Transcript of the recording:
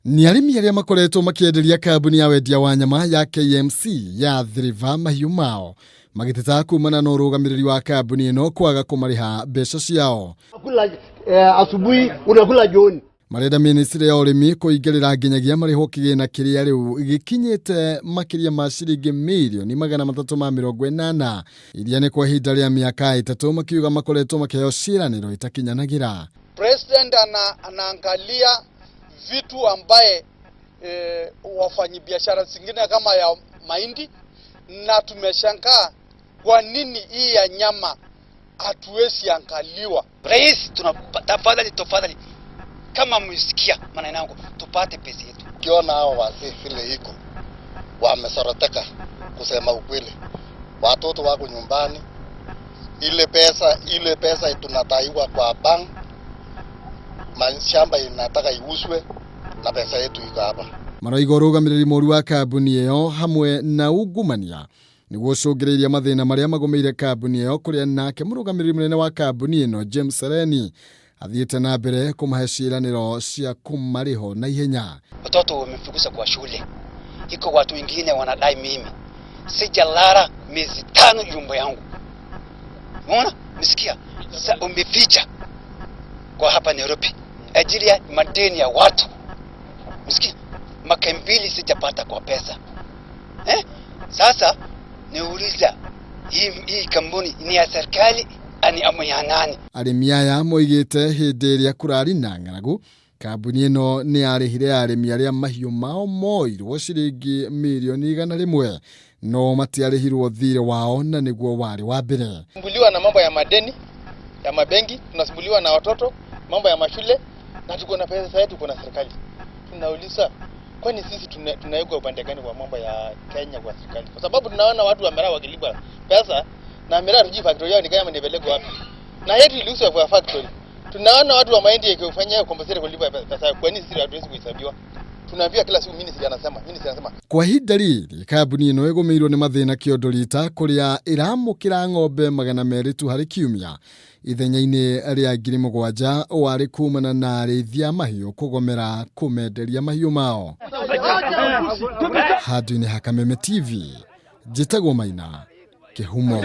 Nĩ arĩmi arĩa makoretwo makĩenderia kambuni ya wendia wa nyama ya KMC ya Thriva mahiũ mao magĩteta kumana na ũrũgamĩrĩri wa kambuni ĩno kwaga kũmarĩha mbeca ciao. Unakula asubuhi, unakula jioni. Marenda ministry ya ũrĩmi kũingĩrĩra nginyagia marĩhwo kĩgĩna kĩrĩa rĩu gĩkinyĩte makĩria ma ciringi 380,000,000 iria nĩ kwa ihinda rĩa mĩaka 3 makiuga makoretwo makĩheo ciĩranĩro itakinyanagĩra. President anaangalia vitu ambaye wafanyibiashara zingine kama ya mahindi, na tumeshangaa kwa nini hii ya nyama hatuwezi angaliwa. Rais, tafadhali tafadhali, kama msikia maneno yangu, tupate pesa yetu. Ukiona hao wazee vile iko wamesoroteka, kusema ukweli, watoto wako nyumbani, ile pesa tunadaiwa kwa bank, mashamba inataka iuzwe na pesa yetu iko hapa. Marauga ũrũgamĩrĩri mũru wa kambuni ĩyo hamwe na ungumania nĩguo ũcũngĩrĩirie mathĩna marĩa magũmĩire kambuni ĩyo, kũrĩa nake mũrũgamĩrĩri mũnene wa kambuni ĩno James Sereni athiĩte na mbere kũmahe ciĩranĩro cia kũmarĩho na ihenya. Watoto wamefukuza kwa shule, iko watu wengine wanadai mimi sijalala miezi 5 nyumba yangu. Unaona, msikia sasa, umeficha kwa hapa Nairobi ajili ya madeni ya watu, msikia maka 2 sijapata kwa pesa. Sasa niuliza hii kampuni ni ya serikali ani ama ya nani? Arĩmi aya moigĩte hĩndĩ ĩrĩa kũrarĩ na ng'aragu kambuni ĩno nĩ yarĩhire arĩmi arĩa mahiũ mao moirwo ciringi 100,000,000 no matiarĩhirwo thirĩ wao na nĩguo warĩ wa mbere. Tunasumbuliwa na mambo ya madeni ya mabenki, tunasumbuliwa na watoto, mambo ya mashule, na tuko na pesa yetu, tuko na serikali. Tunauliza, kwani sisi tunawekwa upande gani kwa mambo ya Kenya kwa serikali? Kwa sababu tunaona watu wa miraa wakilipwa pesa na miraa tujui factory yao ni kama nipeleke wapi. Na yetu iliuzwa kwa factory. Tunaona watu wa mahindi ikifanyia compensate kulipwa pesa, kwa nini sisi hatuwezi kuhesabiwa? Tunaambia kila siku ministry anasema, ministry anasema. Kwa ihinda rĩrĩ kambuni ĩno ĩgũmĩirwo nĩ mathĩna kĩondo rita kũrĩa ĩramũkĩra ng'ombe 200 tu harĩ kiumia ithenya-inĩ rĩa 7,000 warĩ kumana na arĩithia mahiũ kũgomera kũmenderia mahiũ mao. Handũ-inĩ ha Kameme TV, njĩtagwo Maina Kĩhumo.